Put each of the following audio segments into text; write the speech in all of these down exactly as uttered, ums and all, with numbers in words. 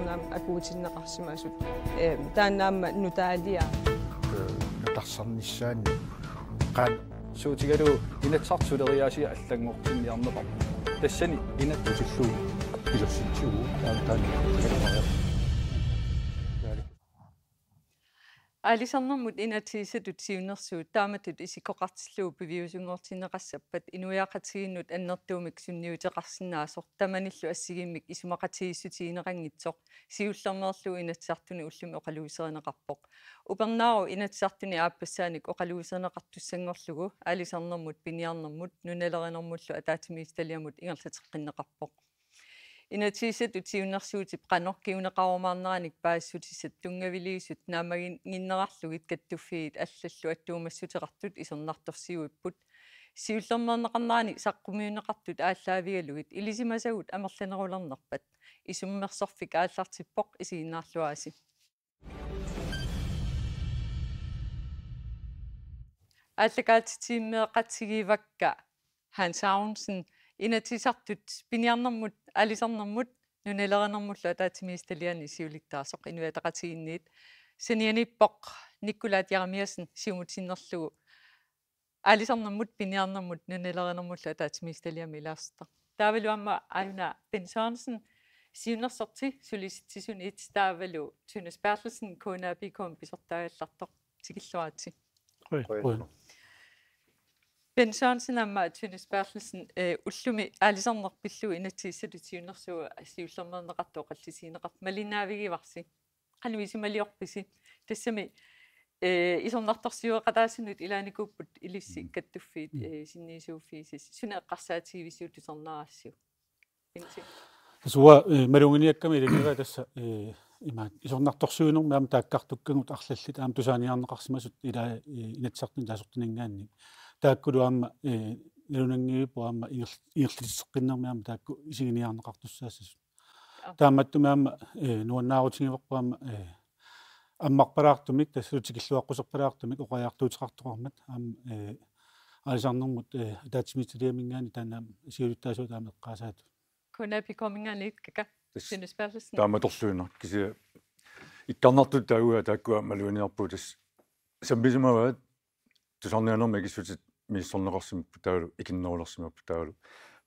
Naam akuutinneqarsimasut, eh, taanna aamma nutaaliaa. Nutarsarnissaanni qanoq suutigalugu Inatsisartut suleriaasia allanngortinniarneqarpoq. Tassani inattutillugu ilussitsigu taanna taanna. Aalisarnermut inatsisissatut siunnersuut taamatut isikkoqartillugu piviusunngortinneqassappat inuiaqatigiinnut annertuumik sunniuteqarsinnaasoq tamanillu assigiimmik isumaqatigiissutigineqanngitsoq siullermeerlugu Inatsisartuni ullumi oqaluuserineqarpoq. Upernaarut Inatsisartuni aappassaanik oqaluuserineqartussanngorlugu aalisarnermut, piniarnermut, nunalerinermullu ataatsimiititaliamut ingerlateqqinneqarpoq. Inatsisissatut siunnersuutip qanoq kinguneqarumaarneranik paasissutissat tunngaviliisut naammaginnerarlugit kattuffiit allallu attuumassuteqartut isornartorsiuipput. Siullermeerneqarnerani saqqummiunneqartut aallaavigalugit ilisimasagut amerlanerulernerpat isummersorfik aallartippoq, isiginnaarluarisi. Aallakaatitsivimmeeqatigivakka Hans Aronsen, Inatsisartut piniarnermut, aalisarnermut, nunalerinermullu ataatsimiititaliani siulittaasoq Inuit Ataqatigiinniit. Sanianiippoq Nikolaj Jeremiassen, Siumut sinnerlugu aalisarnermut, piniarnermut, nunalerinermullu ataatsimiititaliami ilaasortaq. Taavalu aamma aajuna Bent Sørensen, siunnersorti Sulisitsisuniit, taavalu Tønnes Berthelsen, K N A P K-mi pisortaagallartoq. Tikilluaritsi. Qujan. Qujan. Qujan. Bent Sørensen aamma Tønnes Berthelsen, eh, ullumi aalisarneq pillugu inatsisissatut siunnersuut siullermeerneqartut oqallisigineqartut malinnaavigivarsi. Qanoq isumaliorpisi? Tassami, eh, isornartorsiueqataasunut ilaanikuupput ilissi Mm. kattuffiit, Mm. eh, sinniisuuffigisassi. Suna eqqarsaatigivisiuk tusarnaarassiuk? Inti. Tassa uanga, eh, maluginiakkama ilinniagara tassa, eh, imaat isornartorsiuinermi aamma taakkartukkagut arlallit aamma tusaaniarneqarsimasut ilaa, eh, Inatsisartuni taasortaninngaanniit. Taakkulu aamma, eh, nalunanngilluinnarpoq aamma ingerl-, ingerlatitseqqinnermi aamma taakku isiginiarneqartussaassasut. Aa. Taamaattumik aamma, eh, nuannaarutigivarput aamma, eh, ammarpalaartumik, tassa tikilluaqquserpalaartumik oqariartuuteqartoqarmat aamma, eh, aalisarnermut, eh, ataatsimiititaliaminngaanniit taanna aamma siulittaasuata aamma eqqaasaatut. K N A P K-minngaanniit kaka. Tassa Tønnes Berthelsen. Taamatorluinnaq kisianni ikkarnartut taaguat taakkua maluginiarpugut tassa sammisimavaat tusarniaanermi akissutit misissorneqarsimapput taavalu ikinnerulersimapput taavalu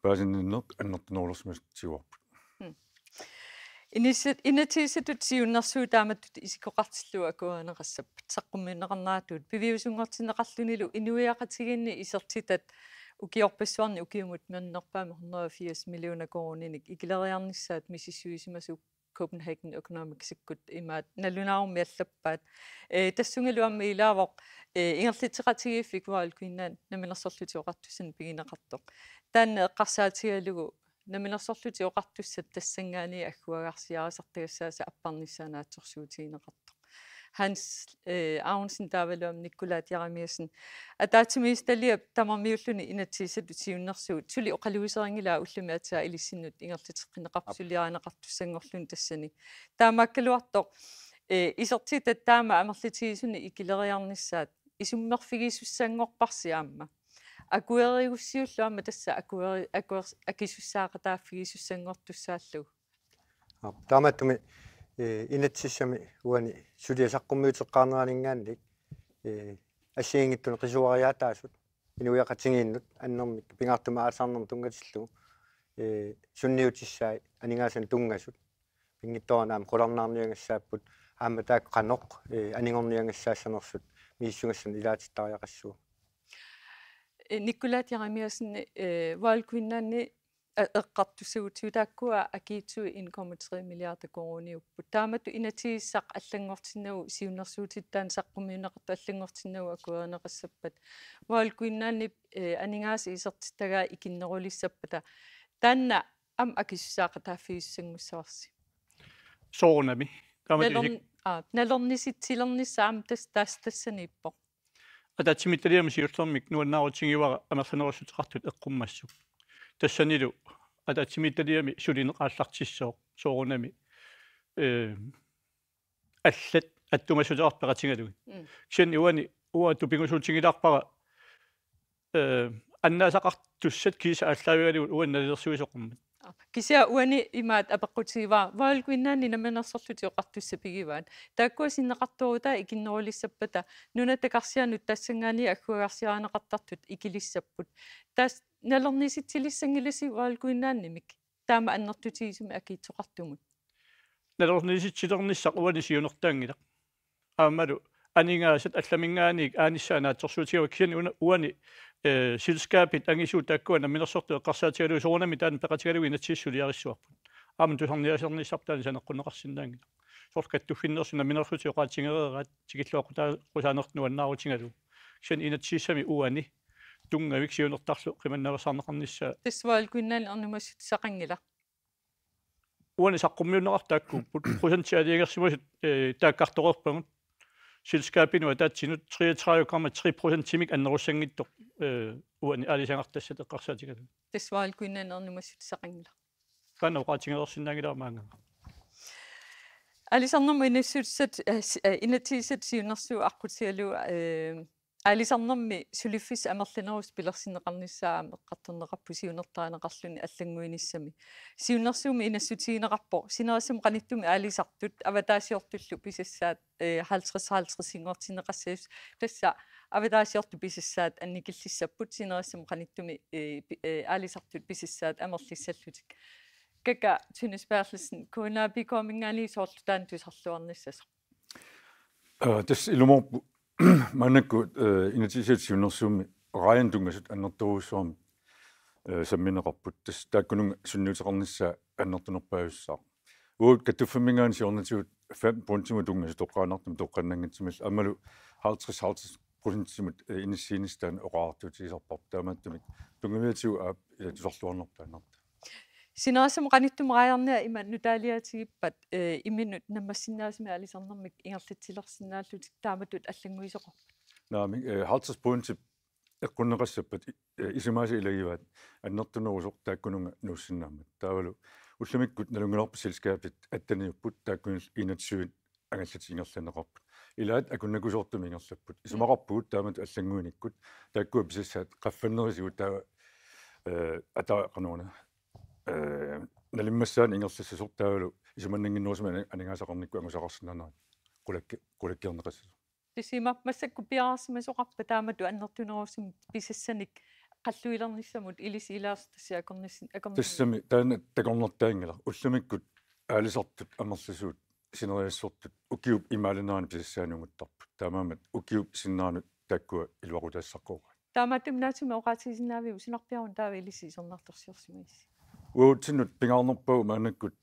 paasinninneq annertunerulersimasut tiguarput. Mm. Inissat-, inatsisissatut siunnersuut taamatut isikkoqartillugu akuerineqassappat saqqummiunneqarneratut piviusunngortinneqarlunilu inuiaqatigiinni isertitat ukiorpassuarni ukiumut minnerpaamik hundrede og firs millioner koruuninik ikileriarnissaat misissuisimasut Copenhagen Economics-ikkut imaat nalunaarummi allappaat. Eh, tassungalu aamma ilaavoq, eh, ingerlatseqatigiiffik Royal Greenland Namminersorlutik Oqartussanut pigineqartoq. Taanna eqqarsaatigalugu Namminersorlutik Oqartussat tassanngaanniit agguagarsiarisartagassaasa apparnissaa naatsorsuutigineqartoq. Hans, eh, Aronsen taavalu aamma Nikolaj Jeremiassen. Ataatsimiititaliap tamarmiulluni inatsisissatut siunnersuut suli oqaluuserinngilaat ullumi aatsaat ilissinnut ingerlateqqinneqarpoq Aap. suliarineqartussanngorluni tassani. Taamaakkaluartoq, eh, isertitat taama amerlatigisunik ikileriarnissaat isummerfigisussanngorparsi aamma. Akuerigussiullu aamma tassa akueri-, akuer-, akisussaaqataaffigisussanngortussaallugu. Aap, taamaattumik, eh, inatsisissami uani suliaq saqqummiuteqqaarneraninngaanniit, eh, assigiinngitsunik qisuariaataasut inuiaqatigiinnut annermik pingaartumik aalisarnermut tunngatillugu, eh, sunniutissaat aningaasanik tunngasut. Pinngitsoorani aamma qularnaarniagassaapput aamma taakku qanoq, eh, anigorniagassaassanersut misissugassanik ilaatittariaqassuugut. Eh, Nikolaj Jeremiassen, eh, Royal Greenlandi, eh, eqqartussagutsigu taakkua akiitsuit en komma tre milliarder koruuniupput. Taamatut inatsisissaq allanngortinnagu siunnersuutittaaq saqqummiunneqartoq allanngortinnagu akuerineqassappat. Royal Greenlandip, eh, aningaasat isertitagaat ikinnerulissappata. Taanna aamma akisussaaqataaffigisussanngussavarsi. Soorunami. Taama Nalorn-, isik- aa, nalornisitsilernissaa aamma tas-, tas-, tassaniippoq. Ataatsimiititaliami siullermik nuannaarutigivara amerlanerussuteqartut eqqummassuk. Tassanilu ataatsimiititaliami sulineq aallartissooq soorunami, eh, allat attuumassuteqartut peqatigalugit. Mm. Kisianni uani uanga tupigusuutigilaarpara, eh, annaasaqartussat kiisa aallaavigalugit uani nalilersuisoqarmat. Kisianni uani imaat apeqqutigivara, Royal Greenlandip Namminersorlutik Oqartussat pigivaat. Taakkua sinneqartoorutai ikinnerulissappata nunat takarsianut tassanngaanniit agguagarsiarineqartartut ikilissapput. Tassa nalornisitsilissanngilassi Royal Greenlandimik taama annertutigisumik akiitsoqartumut? Nalornisitsilernissaq uani siunertaanngilaq. Aammalu aningaasat allaminngaanniit aanissaa naatsorsuutigaavakka, kisianni una, uani, eh, selskabit angisuut taakkua namminersortut eqqarsaatigalugit soorunami taanna peqatigalugu inatsisissaq suliarissavarput. Aamma tusarniaasernissarput taanna saneqqunneqarsinnaanngilaq. Soorlu kattuffinneersut namminersuutit oqaatigereeraat tikilluaqqutaaqqusaaneq nuannaarutigalugu. Kisianni inatsisissami uani tunngavik siunertarlu qimannaveersaarneqarnissaa. Tassa Royal Greenland ernumassutissaqanngilaq. Uani saqqummiunneqartut taakkuupput. Procentit aalajangersimasut, eh, taakkartoreerpagut. Selskabinut ataatsinut treogtredive komma tre procentimik annerussanngitsoq, eh, uani aalisagartassat eqqarsaatigalugu. Tassa Royal Greenland ernumassutissaqanngilaq. Taanna oqaatigereersinnaanngilara maannga. Aalisarnermut inassutissat, eh, si-, eh, inatsisissatut siunnersuut aqqutigalugu, eh, aalisarnermi suliffissat amerlanerusoq pilersinneqarnissaa aamma eqqartorneqarpoq siunertarineqarluni allannguinissami. Siunnersuummik inassutigineqarpoq sinerissami qanittumi aalisartut avataasiortullu pisassaat, eh, halvtreds halvtreds-inngortinneqassasoq, tassa avataasiortut pisassaat annikillissapput sinerissami qanittumi, eh, pi-, eh, aalisartut pisassaat amerlissallutik. Kaka Tønnes Berthelsen, K N A P K-minngaanniit soorlu taanna tusarluarnissasoq? Aa, tassa ilumoorpoq maannakkut, eh, inatsisissatut siunnersuummik raajanut tunngasut annertoorujussuarmik, eh, sammineqarput. Tassa taakkununnga sunniuteqarnissaa annertunerpaajussaaq. Uagut kattuffimminngaanniit siornatigut fem procentimut tunngasut toqqaannartumik toqqaannanngitsumillu aammalu halvtreds halvtreds procentimut, eh, inissiinissaq taanna oqariartuutigisarparput. Taamaattumik tunngaviatigut aap, eh, tusarluarnerpaannarta. Sinerissami qanittumi raajarniat ima nutaaliaatigippat, eh, imminut nammassinnaasumik aalisarnermik ingerlatsilersinnaallutik taamatut allannguisoqarpat? Naamik, eh, halvtreds pointip eqqunneqassappat i-, eh, isumaasa ilagivaat annertunerusoq taakkununnga nuussinnaammat. Taavalu ullumikkut nalunngilarput selskabit atteniupput taakkunillu enogtyve angallatit ingerlanneqarput. Ilaat akunnakusoortumik ingerlapput. Isumaqarpugut taamatut allannguinikkut taakkua pisassaat qaffannerisigut taava, eh, ata qanoruna, eh, nalimmassaanik ingerlassasoq taavalu isumannannginnerusumik ani-, aningaasaqarnikkut angusaqarsinnaanerat qulakki-, qulakkeerneqassasoq. Tassa ima massakkut piareersimasoqarpa taamatut annertunerusumik pisassanik qalluilernissamut ilissi ilaasortassiaq akornissin-, akornissin-? Tassami taanna takornartaanngilaq. Ullumikkut aalisartut amerlasuut sineriassortut ukiup imaalinnerani pisassaanut anguttarput. Taamaammat ukiup sinneranut taakkua iluaqutaassaqqooraat. Taamaattumik naatsumik oqaatigisinnaaviuk, sunarpiaruna taava ilissi isornartorsiorsimagissi? Uagutsinnut pingaarnerpaavoq maannakkut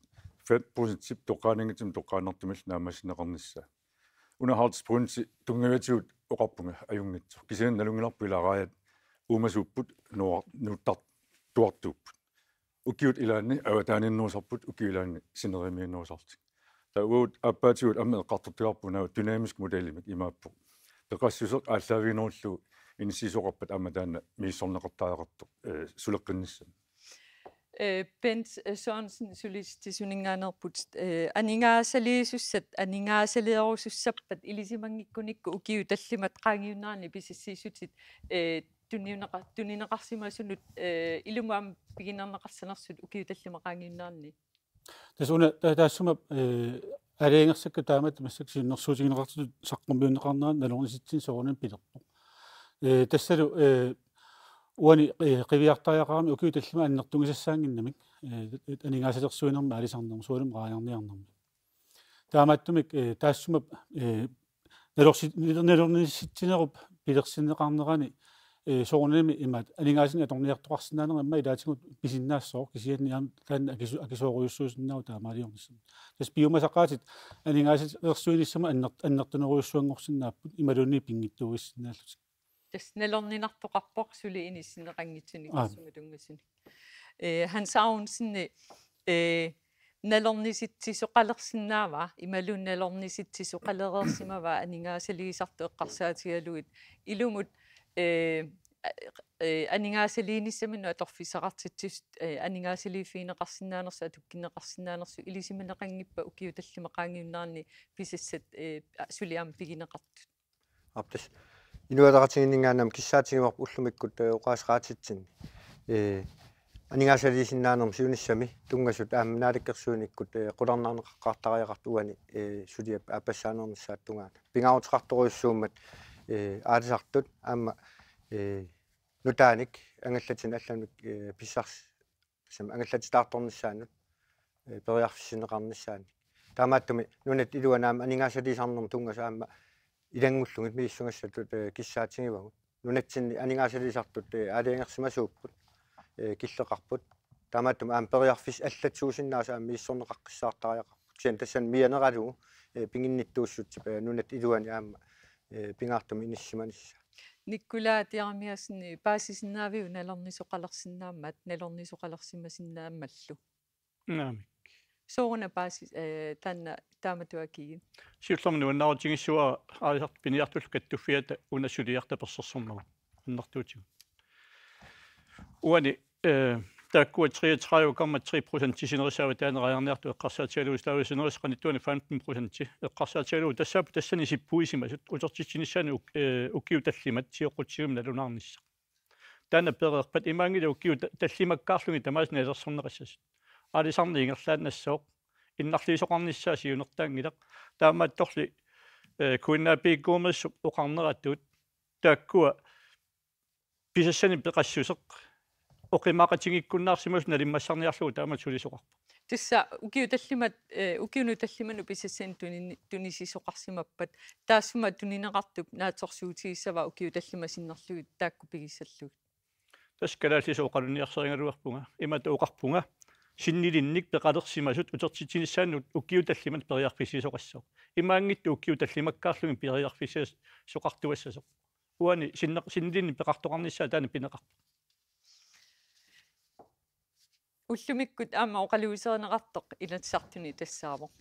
fem procentip toqqaannanngitsumik toqqaannartumillu naammassineqarnissaa. Una halvtreds procenti tunngaviatigut oqarpunga ajunngitsoq. Kisianni nalunngilarput ilaa raajat uumasuupput nuar-, nuuttartuartuupput. Ukiut ilaanni avataaninnerusarput, ukiut ilaanni sinerissamiinnerusarlutik. Taava uagut aappaatigut aamma eqqartortagarput una dynamisk modelimik, imaappoq peqassuseq aallaaviginerullugu inissiisoqarpat aamma taanna misissorneqartariaqartoq, eh, suleqqinnissamut. Eh, Bent, eh, Sørensen, Sulisitsisuninngaanneerputit, eh, aningaasaliisussat, aningaasaliisorusussappat ilisimanngikkunikku ukiut tallimat qaangiunneranni pisassiissutit, eh, tunineqa-, tunineqarsimasunut, eh, ilumut aamma pigineqarsanersut ukiut tallimat qaangiunneranni? Tassa una ta-, taassuma, eh, aalajangersakkat taamatut massakkut siunnersuutigineqartutut saqqummiunneqarnerat nalornisitsineq soorunami pilerpoq. Eh, tassalu, eh, uani, eh, qiviartariaqarami ukiut tallimat annertugisassaannginnamik, eh, aningaasalersuinermi aalisarnermi, soorunami raajarniarnermi. Taamaattumik, eh, taassuma, eh, nalorsi-, nalornisitsinerup pilersinneqarnerani, eh, soorunami imaat aningaasanik atorniartoqarsinnaaneq immaqa ilaatigut pisinnaassaaq, kisianni aamma taanna akisu-, akisoorujussuusinnaavoq taamaaliornissamut. Tassa piumasaqaatit aningaasalersuinissamut anner-, annertunerujussuanngorsinnaapput imaluunniit pinngitsuuissinnaallutik. Tassa nalorninartoqarpoq suli inissinneqanngitsunik. Aap. Tassunga tunngasuni. Eh, Hans Aronsen, eh, nalornisitsisoqalersinnaava, imaluunniit nalornisitsisoqalereersimava aningaasaliisartut eqqarsaatigalugit ilumut, eh, eh, aningaasaliinissaminut atorfissaqartitsisut, eh, aningaasaliiffigineqarsinnaanersut, atukkinneqarsinnaanersut ilisimaneqanngippat ukiut tallimat qaangiunneranni pisassat, eh, suli aamma pigineqartut? Aap, tassa Inuit Ataqatigiinninngaanniit aamma kissaatigivarput ullumikkut, eh, oqaaseqaatitsinni. Eh, aningaasaliisinnaanermut siunissami tunngasut aamma naalakkersuinikkut, eh, qularnarneqaqqaartariaqartut uani, eh, suliap aappassaaneernissaata tungaanut. Pingaaruteqartorujussuummat, eh, aalisartut aamma, eh, nutaanik angallatinut allanut, eh, pissars-, tassami angallatitaartornissaannut, eh, periarfissinneqarnissaannik. Taamaattumik nunat iluanni aamma aningaasaliisarnermut tunngasut aamma ilanngullugit misissugassatut, eh, kissaatigivagut. Nunatsinni aningaasaliisartut, eh, aalajangersimasuupput, eh, killeqarput. Taamaattumik aamma periarfissat allatsuusinnaasut aamma misissorneqaqqissaartariaqarput. Kisianni tassani mianeralugu, eh, piginnittuussutsip, eh, nunat iluanni aamma, eh, pingaartumik inissisimanissaa. Nikolaj Jeremiassenip paasisinnaaviuk nalornisoqalersinnaammat, nalornisoqalersimasinnaammallu? Naamik. Sooruna paasi-, eh, taanna taamatut akigit? Siullermik nuannaarutigissuara aalisartut piniartullu kattuffiata una suliaq tapersersormagu annertuutigut. Uani, eh, taakkua treogtredive komma tre procent sinerissaavat taanna rajarniartut eqqarsaatigalugu staavisinerissaq qanittuani femten procent eqqarsaatigalugu tassaapput tassani sippuisimasut utertitsinissaannut uk-, eh, ukiut tallimat sioqqutsigumi nalunaarnissaq. Taanna pereerpat imaanngilaq ukiut ta-, tallimakkaarlugit tamaasa nalilersorneqassasut. Aalisarneq ingerlaannassooq, innarliisoqarnissaa siunertaanngilaq. Taamaattorli, eh, Q N A P-kkuumeersup oqarneratut taakkua pisassanik peqassuseq oqimaaqatigiikkunnaarsimasut nalimmassarniarlugu taamatut sulisoqarpoq. Tassa ukiut tallimat, eh, ukiunut tallimanut pisassanik tunini-, tunisisoqarsimappat, taassuma tunineqartup naatsorsuutigissavaa ukiut tallimat sinnerlugit taakku pigissallugit? Tassa kalaallisut oqalunniarsarigaluarpunga, imatut oqarpunga: sinnilinnik peqalersimasut utertitsinissaannut ukiut tallimat periarfissiisoqassasoq. Imaanngitsoq ukiut tallimakkaarlugit periarfissiisoqartuassasoq. Uani sinne-, sinnilinnik peqartoqarnissaa taanna pineqarpoq. Ullumikkut aamma oqaluuserineqartoq Inatsisartuni tassaavoq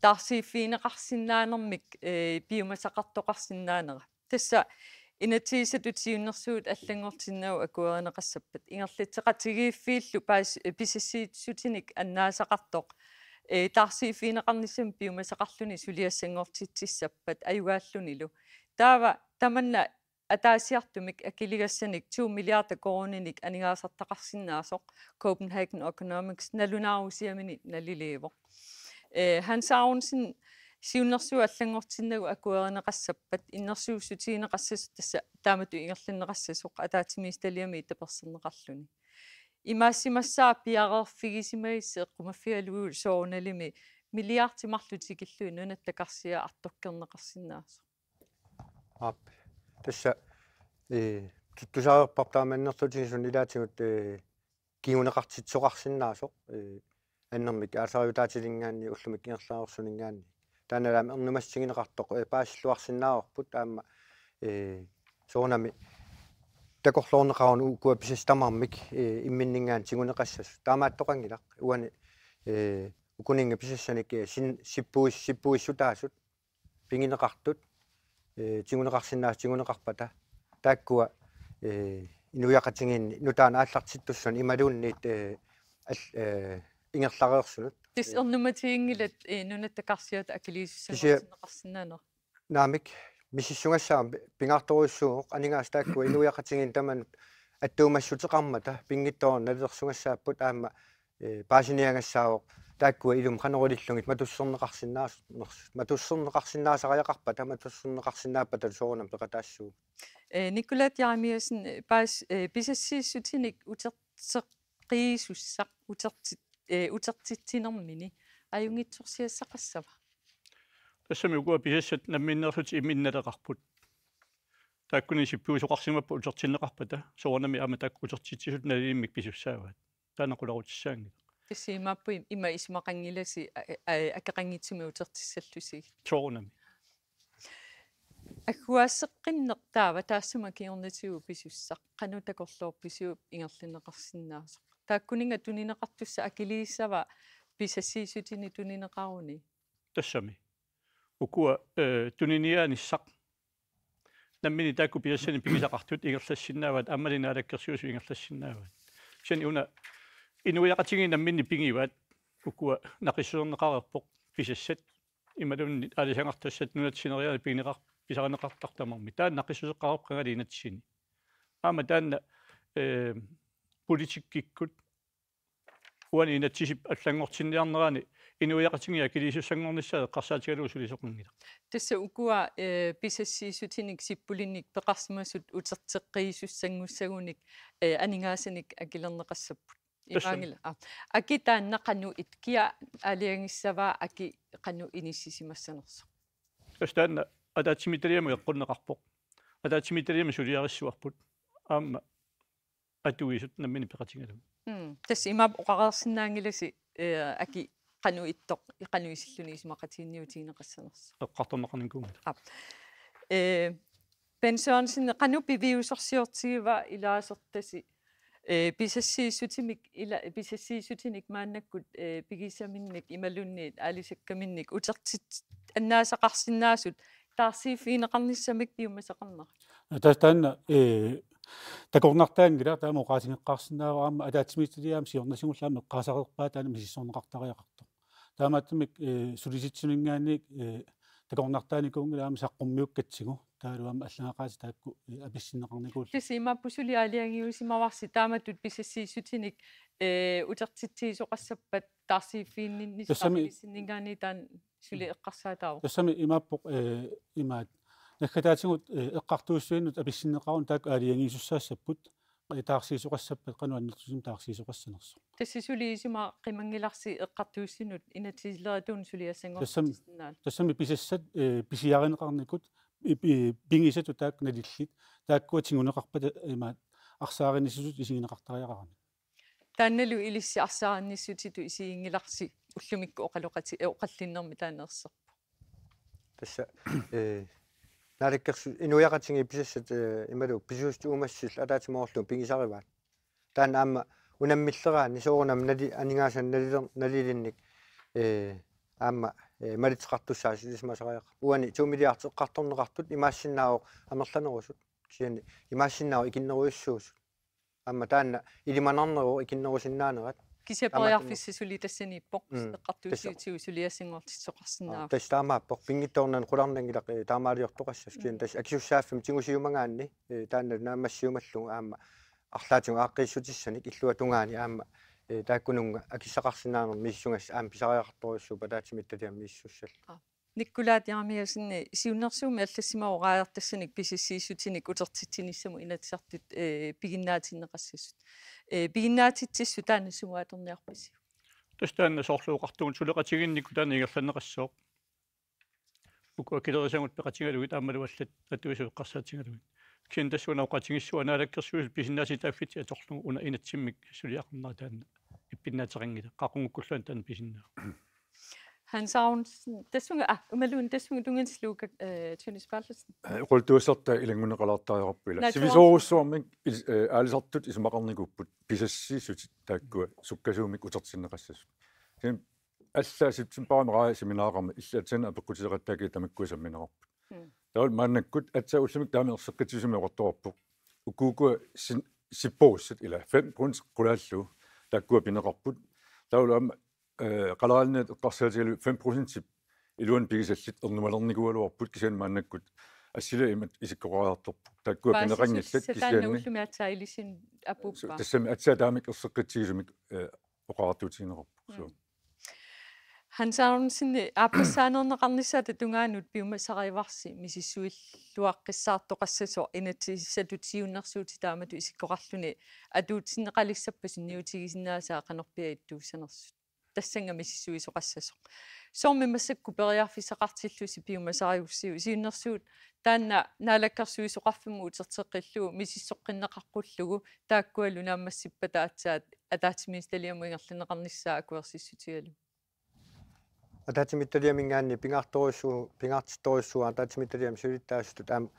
taarsiiffigineqarsinnaanermik, eh, piumasaqartoqarsinnaanera. Tassa inatsisissatut siunnersuut allanngortinnagu akuerineqassappat ingerlatseqatigiiffiillu paas-, pisassiissutinik annaasaqartoq, eh, taarsiiffigineqarnissamut piumasaqarluni suliassanngortitsissappat ajugaallunilu. Taava tamanna ataasiartumik akiligassanik to milliarder koruuninik aningaasartaqarsinnaasoq Copenhagen Economics nalunaarusiamini naliliivoq. Eh, Hans Aronsen, siunnersuut allanngortinnagu akuerineqassappat innersuussutigineqassasut tassa taamatut ingerlanneqassasoq ataatsimiititaliami taperserneqarluni. Imaassimassaaq piareerfigisimagissi eqqumaffigalugu soorunalimi milliardi marluk tikillugit Nunatta Karsia artorkerneqarsinnaasoq. Aap. Tassa, eh, tuttusaareerparput taama annertutigisumik ilaatigut, eh, kinguneqartitsisoqarsinnaasoq, eh, annermik aalisariutaatilinngaanniit ullumikkut ingerlareersuninngaanniit. Taanna aamma ernumassutigineqartoq, eh, paasilluarsinnaavarput aamma, eh, soorunami takorloorneqaruni ukua pisassat tamarmik, eh, imminninngaanniit tiguneqassasut. Taamaattoqanngilaq uani, eh, ukuninnga pisassanik, eh, sin-, sippuis-, sippuissutaasut pigineqartut, eh, tiguneqarsinnaasut tiguneqarpata taakkua, eh, inuiaqatigiinni nutaanik aallartittussanut imaluunniit, eh, al-, eh, ingerlareersunut. Tassa, eh, ernummatiginngilat, eh, Nunatta Karsiata akiliisussanngortinneqarsinnaanera. Naamik, misissugassara pi-, pingaartorujussuuvoq aningaasat taakkua inuiaqatigiinni tamanut attuumassuteqarmata pinngitsoorani nalilersugassaapput aamma, eh, paasiniagassaavoq taakkua ilumut qanoq ilillugit matusserneqarsinnaas-, ners-, matusserneqarsinnaasariaqarpata, matusserneqarsinnaappata soorunami peqataassuugut. Eh, Nikolaj Jeremiassen, eh, paas-, eh, pisassiissutinik uterteqqiisussaq utertit-, eh, utertitsinermini ajunngitsorsiassaqassava? Tassami ukua pisassat namminneerlutik imminneq naleqarput. Taakkununnga sippuisoqarsimappata utertinneqarpata, soorunami aamma taakku utertitsisut nalilimmik pisussaavaat. Taanna qularutissaanngilaq. Tassa imaappoq ima isumaqanngilasi, a-, a-, akeqanngitsumik utertissallusigit. Soorunami. Agguaasseqqinneq taava taassuma kingornatigut pisussaq, qanoq takorloorpisiuk ingerlanneqarsinnaasoq? Taakkuninnga tunineqartussat akiliissava pisassiissutinik tunineqaruni? Tassami. Ukua, eh, tuniniaanissaq. Nammineq taakku pisassanik pigisaqartut ingerlassinnaavaat, aammali naalakkersuisut ingerlassinnaavaat. Kisianni una inuiaqatigiit namminneq pigivaat, ukua naqissuserneqareerpoq pisassat. Imaluunniit aalisagartassat nunat sineriaat pigineqar-, pisarineqartartut tamarmik. Taanna naqissuseqareerpoq qangali inatsisini. Aamma taanna, eh, politikkikkut uani inatsisip allanngortinniarnerani inuiaqatigiit akiliisussanngornissaat eqqarsaatigalugu sulisoqanngilaq. Tassa ukua, eh, pisassiissutinik sippulinik peqarsimasut uterteqqiisussanngussagunik, eh, aningaasanik akilerneqassapput. Tassa. Imaanngilaq. Aa. Aki taanna qanoq it-, kia aalajangissavaa aki qanoq inissisimassanersoq? Tassa taanna ataatsimiititaliamut eqqunneqarpoq. Ataatsimiititaliami suliarissuarput. Aamma atuisut nammineq peqatigalugit. Mm. Tassa imaappoq oqareersinnaanngilasi, eh, aki qanoq ittoq, qanoq isilluni isumaqatiginninniutigineqassanersoq. Eqqartorneqarnikuunngilaq. Aap. Eh, Bent Sørensen, qanoq piviusorsiortigiva ilaasortasi, eh, pisassiissutimik ila-, pisassiissutinik maannakkut, eh, pigisaminnik imaluunniit aalisakkaminnik utertit annaasaqarsinnaasut taarsiiffigineqarnissamik piumasaqarnerat? Tassa taanna, eh, takornartaanngilaq taama oqaatigeqqaarsinnaavara aamma ataatsimiititaliami siornatigullu aamma eqqaasareerpaa taanna misissorneqartariaqartoq. Taamaattumik, eh, Sulisitsiminngaanniit, eh, takornartaanikuunngilaq aamma saqqummiukkatsigu taavalu aamma allagaqaatit taakku, eh, apissinneqarnikuullutik. Tassa imaappoq suli aalajangiusimavarsi taamatut pisassiissutinik, eh, utertitsiisoqassappat taarsiiffiginninnissaq Tassami apissinninngaanniit taanna suli eqqarsaataavoq. Tassami imaappoq, eh, imaat. Naggataatigut, eh, eqqartuussivinnut apissinneqaruni taakku aalajangiisussaassapput, eh, taarsiisoqassappat qanoq annertusimmik taarsiisoqassanersoq. Tassa suli isumaqimanngilarsi eqqartuussivinnut inatsisilerituunut suliassanngortitsissinnaallutik. Tassami, tassami pisassat, eh, pisiarineqarnikut, i-, pi-, pigisatut taakku nalillit, taakkua tiguneqarpata imaat arsaarinnissutitut isigineqartariaqaramik. Taannalu ilissi arsaarinnissutitut isiginngilarsi ullumikkut oqaloqati-, eh, oqallinnermi taanna erserpoq. Tassa, eh, naalakkersu-, inuiaqatigiit pisassat, eh, imaluunniit pisuussat uumassusillit ataatsimoorlutik pigisarivaat. Taanna aamma unammilleraanni soorunami nali-, aningaasanik naliler-, nalilinnik, eh, aamma, eh, malitseqartussaasut ilisimasariaqarput. Uani to milliardit eqqartorneqartut imaassinnaavoq amerlanerusut. Kisianni imaassinnaavoq ikinnerujussuusut. Aamma taanna ilimanarneruvoq ikinnerusinnaanerat. Kisianni aamma periarfissaq suli tassaniippoq. Mm. Eqqartuussivitsigut suliassanngortitsisoqarsinnaavoq. Aa, tassa taamaappoq. Pinngitsoornani qularnanngilaq, eh, taamaaliortoqassasut. Kisianni tassa akisussaaffimmik tigusisimanerani, eh, taanna naammassiumallugu aamma arlaatigut aaqqiissutissanik illuatungaani aamma, eh, taakkununnga akissaqarsinnaanermut misissugassat aamma pisariaqartorujussuupput ataatsimiititaliami misissussallugu. Aa. Nikolaj Jeremiassenip siunnersuummi allassimavoq raajartassanik pisassiissutinik utertitsinissamut Inatsisartut, eh, piginnaatinneqassasut. Eh, piginnaatitsissut taanna sumut atorniarpisiuk? Tassa taanna soorlu oqartugut suleqatigiinnikkut taanna ingerlanneqassooq. Uku akilerisagut peqatigalugit aammalu allat atuisut eqqarsaatigalugit. Kisianni tassuuna oqaatigissuaq Naalakkersuisut pisinnaatitaaffitsik atorlugu una inatsimmik suliaqarnera taanna ippinnaateqanngilaq. Qaqugukkulluunniit taanna pisinnaavoq. Hans Aronsen, tassunga, ah, imaluunniit tassunga tungaanut Luka, eh, Tønnes Berthelsen. Eh, oqaluttuassartaa ilanngunneqalaartariaqarpoq ila. Naatsuarsu- Sivisoorujussuarmik il-, eh, aalisartut isumaqarnikuupput pisassiissutit taakkua sukkasuumik utertinneqassasut. Kisianni alla septembarimi raajarseminaarimut illit aatsaat apeqqutigeqattaakkat tamakkua sammineqarput. Mm. Taavalu maannakkut aatsaat ullumikkut taama erseqqissumik oqartoqarpoq. Ukukua sin-, sipporussat ila fem procent qulaallugu taakkua pineqarput. Taavalu aamma, eh, qaleralinniit eqqarsaatigalugit fem procentip iluani pigisallit ernumalernikuugaluarput kisianni maannakkut assiliaq imatut isikkoqariartorpoq. Taakkua pineqanngillat. Paasissutissat taanna kisianni ullumi aatsaat ilissinnut apuuppaa. Su-, tassami aatsaat taamak erseqqissisusumik, eh, oqariartuutigineqarpoq. Mm. Suu. Hans Aronsen, aappassaaneerneqarnissaata tungaanut piumasarivarsi misissuilluaqqissaartoqassasoq inatsisissatut siunnersuutit taamatut isikkoqarluni atuutsinneqalissappat sunniutigisinnaasaa qanorpiaq ittuussanersut. Tassannga misissuisoqassasoq. Soormi massakkut periarfissaqartillusi piumasariussiuk siunnersuut taanna Naalakkersuisoqarfimmut uterteqqillugu misissoqqinneqaqqullugu taakkualu naammassippata aatsaat ataatsimiititaliamut ingerlanneqarnissaa akuersissutigalugu. Ataatsimiititaliaminngaanniit pingaartorujussu-, pingaartittorujussuuara ataatsimiititaliami sulittaasutut aamma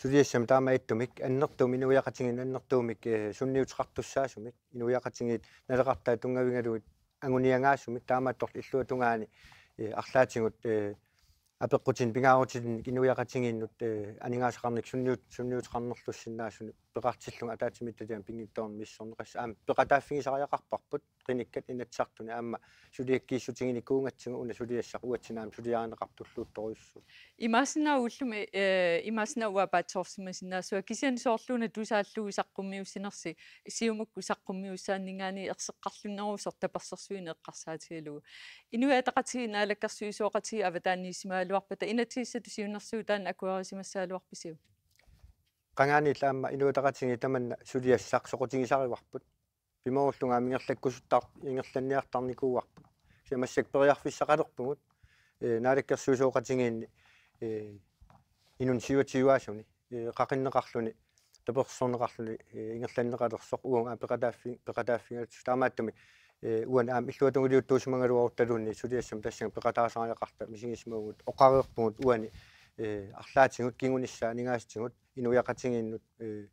suliassami taamaattumik annertuumik inuiaqatigiinnut annertuumik, eh, sunniuteqartussaasumik inuiaqatigiit naleqartaat tunngavigalugit anguniagaasumik taamaattorli illuatungaani, eh, arlaatigut, eh, apeqqutinik pingaarutinik inuiaqatigiinnut, eh, aningaasaqarnikkut sunniut-, sunniuteqarnerlussinnaasunut peqartillunga ataatsimiititaliami pinngitsoornani misissorneqassasoq aamma peqataaffigisariaqarparput qinikkat Inatsisartuni aamma suliakkiissutiginikuugatsigu una suliassaq uatsinnut aamma suliarineqartulluuttorujussuuvoq. Imaassinnaavoq ullumi, eh, imaassinnaavoq uanga paatsoorsimasinnaassuara kisianni soorluuna tusaallugu saqqummiussinersi Siumukkut saqqummiussaanninngaanniit erseqqarlunneruvoq tapersersuineq eqqarsaatigalugu. Inuit Ataqatigiit naalakkersuisooqatigiit avataaniissimagaluarpata inatsisissatut siunnersuut taanna akuerisimassagaluarpisiuk? Qangaaniillu aamma Inuit Ataqatigiit tamanna suliassaq soqutigisarivarput. Pimoorullunga aamma ingerlakkusuttar-, ingerlanniartarnikuuarput. Kisianni massakkut periarfissaqalerpugut, eh, naalakkersuisooqatigiinni, eh, inunnik syvogtyveaasuni, eh, qaqinneqarluni, tapersersorneqarluni, eh, ingerlanneqalersoq uagut aamma peqataaffi-, peqataaffigalugu taamaattumik, eh, uani aamma illuatungiliuttuusimagaluaruttaluunniit suliassami tassani peqataasariaqartoq misigisimavugut oqareerpugut uani, eh, arlaatigut kingunissaa aningaasatigut inuiaqatigiinnut, eh,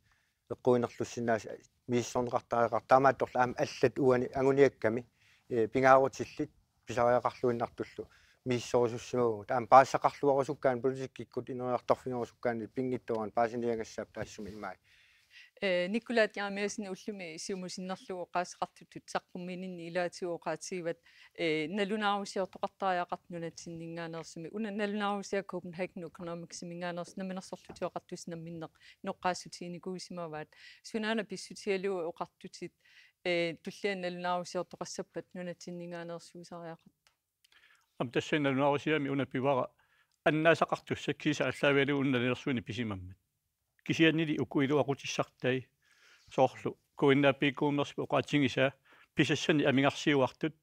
eqquinerlussinnaasut misissorneqartariaqartut taamaattorli aamma allat uani anguniakkami, eh, pingaarutillit pisariaqarluinnartullu misissorusussimavagut aamma paasisaqarluarusukkaanni politikkikkut ineriartorfigerusukkaanni pinngitsoorani paasiniagassaapput taassuma imai. Eh, Nikolaj Jeremiassen ullumi siumut sinnerlugu oqaaseqartutut saqqummiininni ilaatigut oqaatigivat, eh, nalunaarusiortoqartariaqartoq nunatsinninngaanneersumik. Una nalunaarusiaq Copenhagen Economicsiminngaanneersoq namminersorlutik oqartussat namminneq noqqaassutiginikuusimavaat. Sunaana pissutigalugu oqartutit, eh, tulliani nalunaarusiortoqassappat nunatsinninngaanneersuusariaqartoq? Aamma tassani nalunaarusiami una pivara annaasaqartussat kiisa aallaavigalugu una nalilersuineq pisimammat. Kisiannili uku iluaqutissartai soorlu K N A P K-mersip oqaatigisaa pisassanik amigarsiuartut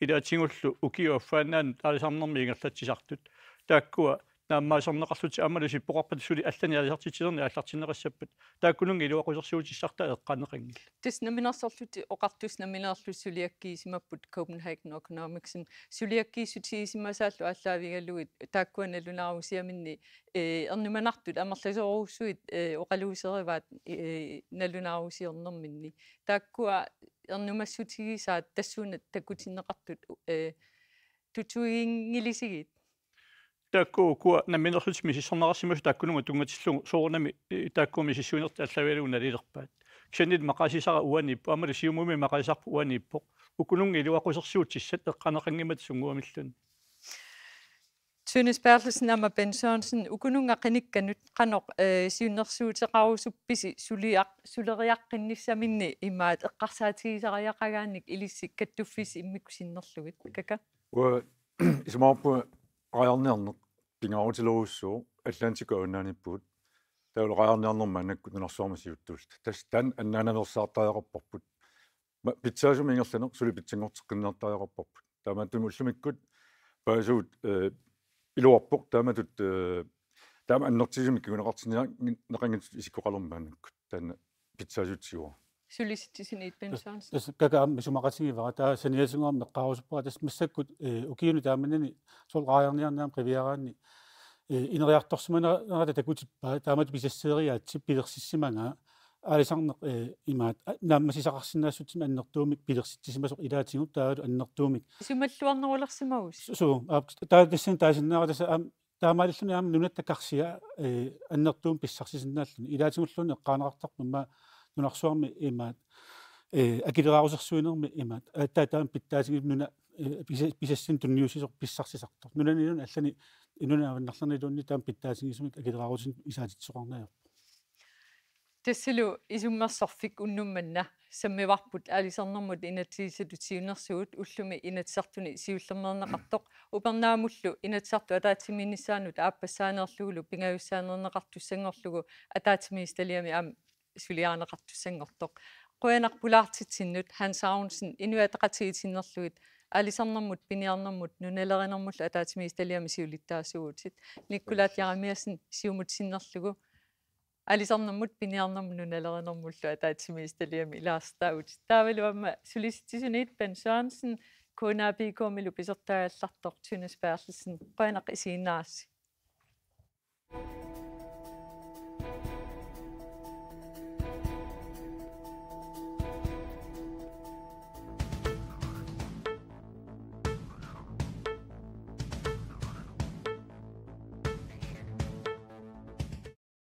ilaatigullu ukiup affaannaanut aalisarnermi ingerlatsisartut taakkua naammaasarneqarlutik aammalu sippoqarpat suli allanik aalisartitsinernik aallartinneqassappat taakkununnga iluaqusersuutissartaa eqqaaneqanngillat. Tassa namminersorlutik oqartussat nammineerlutik suliakkiisimapput Copenhagen Economicsimi suliakkiissutigisimasaallu aallaavigalugit taakkua nalunaarusiaminni, eh, ernumanartut amerlasoorujussuit, eh, oqaluuserivaat, eh, nalunaarusiornerminni. Taakkua ernumassutigisaat tassuuna takutinneqartut, eh, tutuiginngilisigit? Taakku ukua namminerlutik misissorneqarsimasut taakkununnga tunngatillugu soorunami, eh, taakkua misissuinertik aallaavigalugu nalilerpaat. Kisiannili maqaasisara uaniippoq, aammalu Siumumi maqaasisarput uaniippoq. Ukununnga iluaqusersuutissat eqqaaneqanngimmata sunnguamilluunniit. Tønnes Berthelsen aamma Bent Sørensen, ukununnga qinikkanut qanoq, eh, siunnersuuteqarusuppisi suliaq-, suleriaqqinnissaminni imaat eqqarsaatigisariaqagaannik ilissi kattuffissi immikkut sinnerlugit? Kaka? Uanga isumaqarpunga raajarniarneq pingaarutilerujussuuvoq, Atlantic Avannaaniippugut. Taavalu raajarniarnermut maannakkut nunarsuarmut siuttuulluta. Tassa taanna annaanaveersaartariaqarparput. Ma-, pitsaasumik ingerlaneq suli pitsanngorteqqinniartariaqarparput. Taamaattumik ullumikkut paasivut, eh, iluarpoq taamatut, eh, taama annertuumik kinguneqartinniar-, neqanngitsutut isikkoqalermat maannakkut. Taanna pitsaasutsigua. Sulisitsisuniit Bent Sørensen. Tassa Kaka aamma isumaqatigivara, taava saniatigut aamma eqqaarusuppara, tassa massakkut, eh, ukiuni taamanini soorlu raajarniarneq aamma qiviaraanni, eh, ineriartorsimanerata takutippaa, taamatut pisasseeriaatsit pilersissimagaa, aalisarneq, eh, imaat, a-, naammassisaqarsinnaassutsimik annertuumik pilersitsisimasoq ilaatigut taavalu annertuumik. Isumalluarnerulersimavisi? Su-, suu, aap, taava tassani taasinnaavara tassa aamma taamaalilluni aamma nunatta karsia, eh, annertuumik pissarsisinnaalluni. Ilaatigulluunniit eqqaaneqartarpoq immaqa nunarsuarmi imaat, eh, akileraarusersuinermi imaat. Aatsaat taama pitsaatigisunik nuna, eh, pisa-, pisassanik tunniussisoq pissarsisartoq. Nunaniluunniit allani nunani avannarlerniluunniit taama pitsaatigisunik akileraarutinik isaatitsisoqarneq ajorpoq. Tassalu isummersorfik unnuk manna sammivarput aalisarnermut inatsisissatut siunnersuut ullumi Inatsisartuni siullermeerneqartoq, upernaamullu Inatsisartut ataatsimiinnissaannut aappassaaneerlugulu pingajussaaneerneqartussanngorlugu ataatsimiititaliami aamma suliarineqartussanngortoq. Qujanaq pulaartitsinnut Hans Aronsen, Inuit Ataqatigiit sinnerlugit aalisarnermut, piniarnermut, nunalerinermullu ataatsimiititaliami siulittaasuuvutit. Nikolaj Jeremiassen, Siumut sinnerlugu aalisarnermut, piniarnermut, nunalerinermullu ataatsimiititaliami ilaasortaavutit. Taavalu aamma sulisitsisuniit Bent Sørensen, K N A P K-milu pisortaagallartoq, Tønnes Berthelsen, qujanaq isiginnaarassi.